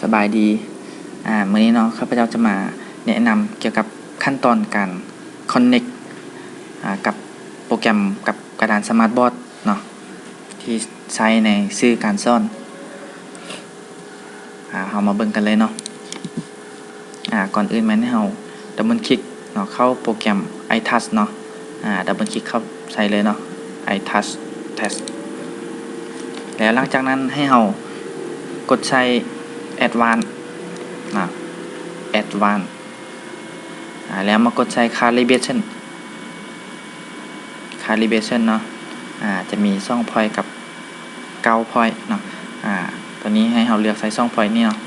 ສະບາຍດີ. ອາ ມື້ນີ້ເນາະ ຂ້າພະເຈົ້າຈະມາແນະນຳກ່ຽວກັບຂັ້ນຕອນການ connect ອາ ກັບໂປຣແກຣມ ກັບກະດານ Smartboard ເນາະ ທີ່ໃຊ້ໃນສື່ການສອນ. ອາ ເຮົາມາເບິ່ງກັນເລີຍເນາະ. ອາ ກ່ອນອື່ນແມ່ນໃຫ້ເຮົາ double click ເນາະ ເຂົ້າໂປຣແກຣມ iTouch ເນາະ. ອາ double click ເຂົ້າໃສ່ເລີຍເນາະ iTouch test ແລ້ວຫຼັງຈາກນັ້ນໃຫ້ເຮົາກົດໃສ່ Advanced ນະ Advanced ອາ ແລ້ວມາກົດໃສ່ Calibration Calibration ເນາະ. ອາ ຈະມີສອງ point ກັບ ເກົ້າ point ເນາະ. ອາ ຕົວນີ້ໃຫ້ເຮົາເລືອກໃສ່ ສອງ point ນີ້ເນາະ.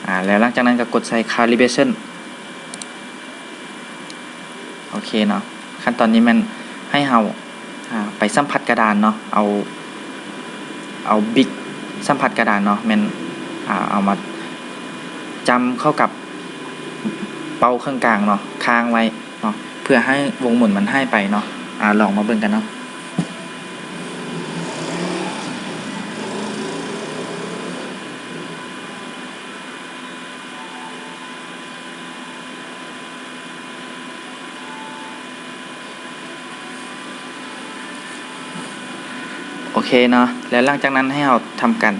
ອາ ແລ້ວຫຼັງຈາກນັ້ນກໍກົດໃສ່ Calibration. ໂອເຄເນາະ ຂັ້ນຕອນນີ້ແມ່ນໃຫ້ເຮົາ ອາ ໄປສຳຜັດກະດານເນາະ ເອົາ ເອົາບິກສຳຜັດກະດານເນາະ ແມ່ນ ອາ ເອົາມາຈ້ຳເຂົ້າກັບເປົ້າເຄິ່ງກາງເນາະ ຄ້າງໄວ້ເນາະ ເພື່ອໃຫ້ວົງໝູນມັນຫາຍໄປເນາະ. ອາ ລອງມາເບິ່ງກັນເນາະ. ໂອເຄເນາະ ແລ້ວຫຼັງຈາກນັ້ນໃຫ້ເຮົາທຳການ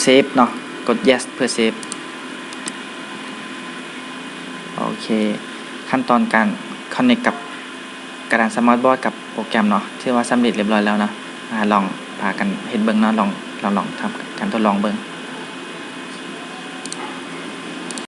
save ເນາະ ກົດ yes ເພື່ອ save. ໂອເຄ ຂັ້ນຕອນການ connect ກັບກະດານ Smartboard ກັບໂປຣແກຣມເນາະ ຖືວ່າສຳເລັດລຽບຮ້ອຍແລ້ວເນາະ. ອາ ລອງພາກັນເຮັດເບິ່ງເນາະ ລອງ ລອງ ລອງທຳການທົດລອງເບິ່ງ.